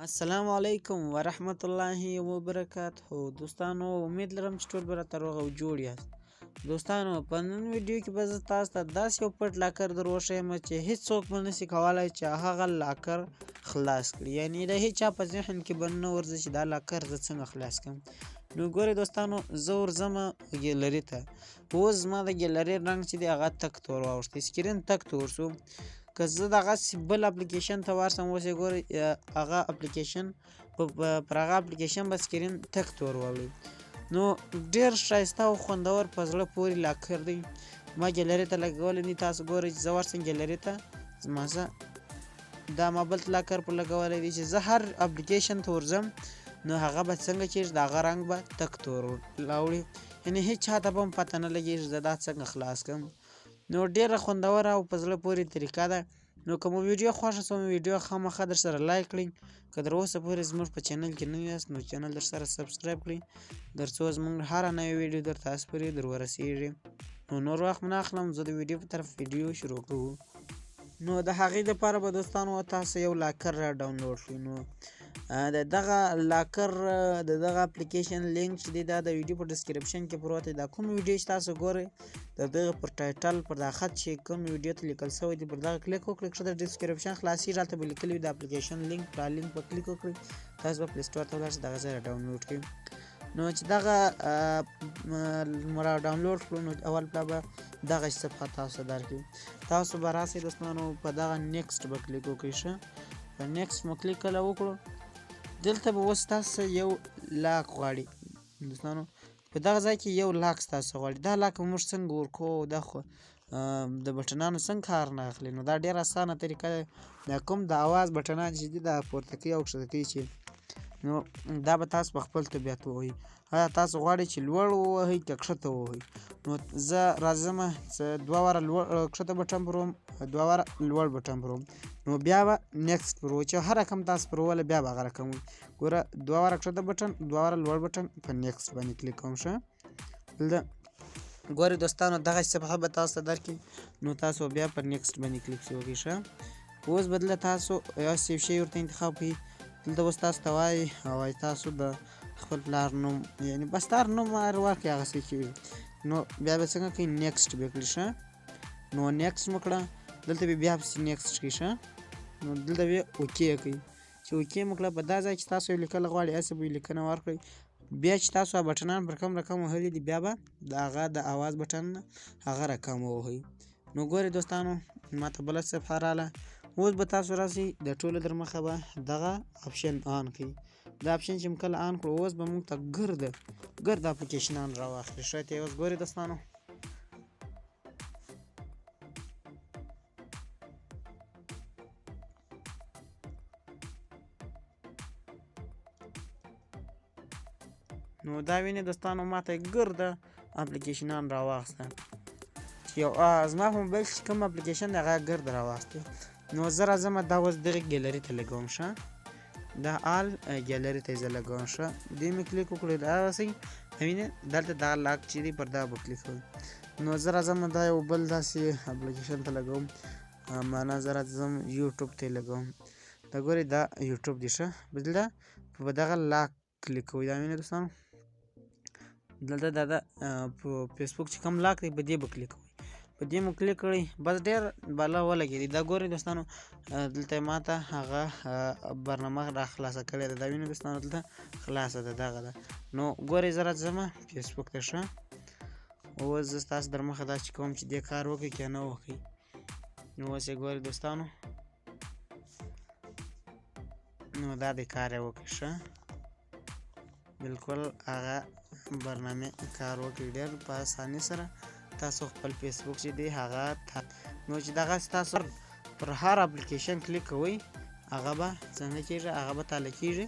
السلام علیکم ورحمت الله وبرکاته. دوستانو، امید لرم چې ټول به راته روغ او جوړ یاست. دوستانو، په نن ویډیو کې به زه تاسو ته داسې یو پټ لاکر در وښیم چې هیڅوک به نشي کولی چې هغه لاکر خلاص کړي، یعنې د هیچا په ذهن کې به نه ورځي چې دا لاکر زه څنګه خلاص کړم. نو ګورئ دوستانو، زه ورځم ګیلري ته. اوس زما د ګیلري رنګ چې دی هغه تک تور واوښتی، سکرین تک تور شو. که زه دغسې بل اپلیکیشن ته ورسم، اوس یې ګورئ هغه اپلیکیشن پر هغه اپلیکیشن به سکرین تک تور واوړي. نو ډېر ښایسته او خوندور په زړه پورې لاکر دی، ما ګیلري ته لګولی دی. تاسو ګورئ چې زه ورسم ګیلري ته، زما زه دا ما بل لاکر پر لګولی دی چې زه هر اپلیکیشن ته ورځم نو هغه به څنګه کېږي، د هغه رنګ به تک تور لاوړي، یعنې هیچا ته به هم پته نه لګېږي زه دا څنګه خلاص کړم. نو ډېره خوندوره او په زړه پورې طریقه ده. نو که مو ویډیو خوښه شوه، ویډیو خامخا در سره لایک کړئ. که تر اوسه پورې زموږ په چینل کې نوي یاست نو چینل در سره سبسکرایب کړئ، در څو زموږ هره نوې ویډیو در تاسو پورې در ورسېږي. نو نور وخت مو نه اخلم، زه د ویډیو په طرف ویډیو شروع کوو. نو د هغې دپاره به دوستانو تاسو یو لاکر را ډاونلوډ کړئ. نو د دغه لاکر د دغه اپلیکیشن لینک چې دی دا د ویډیو په ډسکرپشن کې پروت دی. دا کوم ویډیو چې تاسو ګورئ د دغه پر ټایټل پر دا خط چې کوم ویډیو ته لیکل شوی دی پر دغه کلیک وکړئ، کښته ډسکرپشن خلاصېږي، هلته به لیکلي وي د اپلیکیشن لینک، پر لینک به کلیک وکړئ، تاسو به پلی سټور ته ولاړ شئ، دغه ځای را ډاونلوډ کړئ. نو چې دغه مو را ډاونلوډ کړو نو اول پلا به دغه صفحه تاسو ته درکړي. تاسو به راسئ دوستانو په دغه نیکسټ به کلیک وکړئ. ښه، په نیکسټ مو کلیک کله وکړو، دلته به اوس تاسو یو لاک غواړي. دوستانو په دغه ځای کې یو لاک ستاسو غواړي. دا لاک به موږ څنګه ورکوو؟ دا خو د بټنانو څنګه کار نه اخلي؟ نو دا ډېره اسانه طریقه ده. دا کوم د اواز بټنان چې دي دا پورته کوي او کښته کوي چې نو دا به تاسو په خپل طبیعت ووهئ. آیا تاسو غواړئ چې لوړ ووهئ که کښته ووهئ؟ نو زه راځم چې دوه واره لوړ کښته بټن پر وهم، دوه واره لوړ بټن پر وهم، نو بیا به نیکسټ پر وهم چې هر رقم تاسو پر ووهله بیا به هغه رقم وي. ګوره دوه واره کښته بټن، دوه واره لوړ بټن، په نیکسټ باندې کلیک کوم. ښه، دلته ګورئ دوستانو دغه صفحه به تاسو ته درکړي، نو تاسو بیا پر نیکسټ باندې کلیک وکړئ. ښه، اوس به دلته تاسو یو سیو شی ورته انتخاب کړئ. دلته اوس تاسو ته وایي او وایي تاسو د خپل پلار نوم، یعنې بس تار نوم هر ورکړئ هغه څه چې وي. نو بیا به څنګه کوئ؟ نیکسټ به کړئ. ښه، نو نیکسټ مو کړه، دلته به بیا پسې نیکسټ کړئ. ښه، نو دلته به اوکې کړئ. چې اوکې مو کړه، په دا ځای چې تاسو یو لیکل غواړئ هسې به یې لیکنه ورکړئ. بیا چې تاسو هغه بټنان پر کوم رقم وهلي دي بیا به د هغه د اواز بټن هغه رقم ووهئ. نو ګورئ دوستانو ما ته بله صفحه راله. اوس به تاسو راسئ د ټولو در مخه به دغه اپشن آن کړئ. دا اپشن چې موږ کله آن کړو اوس به موږ ته ګرده ګرده اپلیکیشنان راواخلي. ښه ته اوس ګورئ دوستانو، نو دا وینئ دوستانو ما ته ګرده اپلیکیشنان راواخسته چې یو زما په موبایل کې کوم اپلیکیشن دی هغه ګرده راواخستی. نو زه راځم دا اوس دغې ګیلري ته لګوم. ښه، دا آل ګیلري ته یې زه لګوم. ښه، دې مې کلیک وکړو، دا راسئ وینئ دلته دا لاک چې دی پر دا به کلیک کوم. نو زه راځم دا یو بل داسې اپلیکیشن ته لګوم، معنا زه راځم یوټیوب ته یې لګوم. دا ګورئ دا یوټیوب دی. ښه، دلته په دغه لاک کلیک کوئ. دا وینئ دوستانو دلته دا د په فیسبوک چې کوم لاک دی په دې به کلیک کوئ. په دې مو کلیک کړئ، بس ډېر بالا ولګېدی. دا ګورئ دوستانو دلته ما ته هغه برنامه را خلاصه کړې ده. دا وینئ دوستانو دلته خلاصه ده دغه ده. نو ګورئ زه راځم فیسبوک ته. ښه، اوس زه ستاسو در مخه دا چې کوم چې دې کار وکړي که نه وکړي. نو اوس یې ګورئ دوستانو، نو دا د کار یې وکړي. ښه، بالکل هغه برنامې کار وکړي ډېر په اسانۍ سره. تاسو خپل فیسبوک چې دی هغه نو چې دغه ستاسو پر هر اپلیکیشن کلیک کوئ هغه به څنګه کېږي، هغه به تاله کېږي.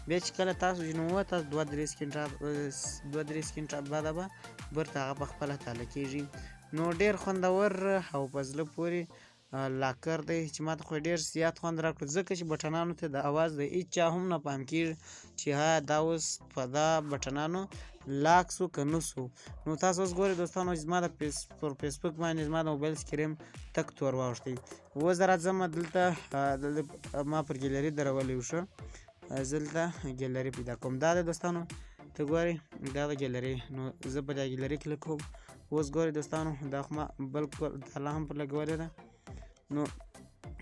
بیا چې کله تاسو چې نو تاسو دوه درې سکینټه دوه درې سکینټه بعده به بیرته هغه په خپله تاله کېږي. نو ډېر خوندور او په زړه پورې لاکر دی چې ماته خو ډېر زیات خوند راکړو، ځکه چې بټنانو ته د اواز د هیچا هم نه پام کېږي چې ها دا اوس په دا بټنانو لاک سو که نه سو. نو تاسو اوس ګورئ دوستانو چې زما د پر فیسبوک باندې زما د موبایل سکرین تک تور واوښتی. اوس زه راځم دلته، دلته ما پر ګیلري درولی و. ښه، زه دلته ګیلري پیدا کوم. دا ده دوستانو، ته ګورې دا ده ګیلري. نو زه په دا ګیلري کلیک کوم. اوس ګورې دوستانو، دا خو ما بل تاله هم پر لګولې ده.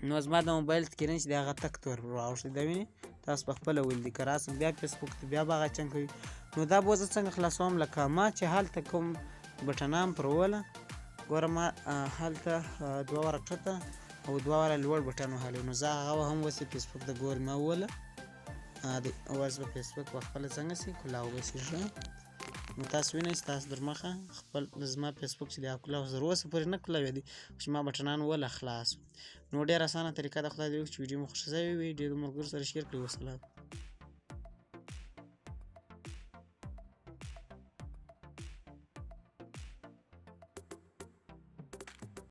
نو زما د موبایل سکرین چې د هغه تک تور راوښتی دا وینې تاسو په خپله ولیدي. که راسم بیا فیسبوک ته بیا به هغه چنګ کوي. نو دا به زه څنګه خلاصوم؟ لکه ما چې هلته کوم بټنان پر ووله، ګوره ما هلته دوه واره کښته او دوه واره لوړ بټن وهلی. نو زه هغه هم اوس فیسبوک ته ګوري ما ووله دی. اوس به فیسبوک په خپله څنګه سي کلاو به سي ښه. نو تاسو وینئ ستاسو در مخه خپل زما فیسبوک چې دی هغه کلاو تر اوسه پورې نه کلاوېدی، خو چې ما بټنان ووله خلاص. نو ډېره اسانه طریقه ده. خدای دې وکړي چې ویډیو مو خوښه شوې وي، ډېرو ملګرو سره شیر کړئ. وسلام.